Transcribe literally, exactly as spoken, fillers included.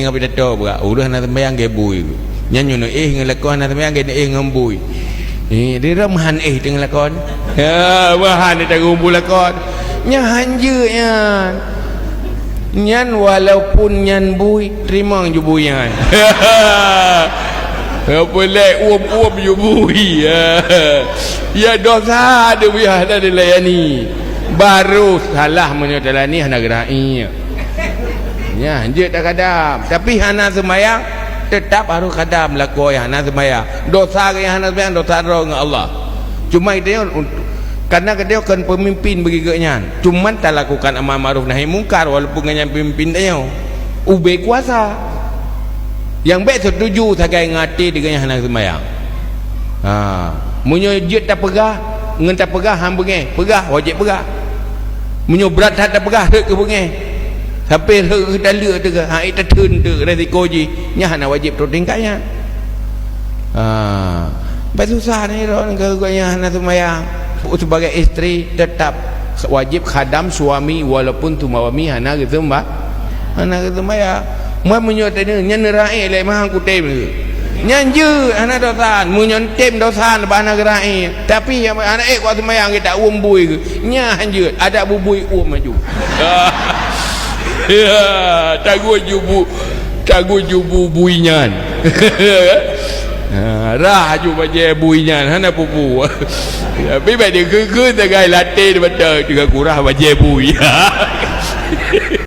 Ngon pidato brat, ureueng hana seumayang gét bui. Nyan nyoe neuéh ngon lakoe, hana seumayang gét neuéh ngon bui. Eh, di ram han éh teungoh lakoe. Ya, bah han teungoh bui lakoe. Nyan han jeuet nyan. Nyan walaupun nyan bui, teurimong ju bui nyan. Apa lé uem-uem ju bui. Ya. Ya, dosa deuh bui hana dilayani. Baru salah meunyoe talayani hana geura'i. Nyan jeuet takhadam, tapi hana seumayang, teutap harôh khadam lakoe nyang hana seumayang. Dosa nyang hana seumayang, dosa droe ngon Allah. Cuma geutanyoe untuk, karena geutanyoe kon peumimpin bagi geuh nyan. Cuman talakukan amar ma'ruf nahi mungkar walaupun geuh nyan peumimpin tanyoe. Ubé kuasa. Nyang bék seutuju sagai ngon até di geuh nyan hana seumayang. Ha, meunyoe jeuet tapeugah, ngon tapeugah han beungéh, peugah, wajéb peugah. Meunyoe brat that tapeugah, rhot keu beungéh. Sampoe rhot keu taleuek teuh, ha, ék tatheun teuh resiko jih, nyan hana wajéb troh tingkat nyan. Ha, bah susah ni droe ngon geuh nyang hana seumayang. Sebagai istri, tetap wajéb khadam suami walaupun suami hana geuseumba-, hana geuseumbayang. Meunyoe teuh nyan neura'i lé mah kutem. Nyan jeuet hana dosa. Meunyoe tem dosa bah hana geura'i. Tapi nyang aneuk ék kuat seumayang kita uem bui ke. Nyan jeuet ada bubui uem maju. Ya, tagut jubu, tagut jubu bui nyan. Ha, rah aju bajée bui nyan hana pupu. Tapi bak dia geugeu sagai latée di mata teuka kurah bajée bui.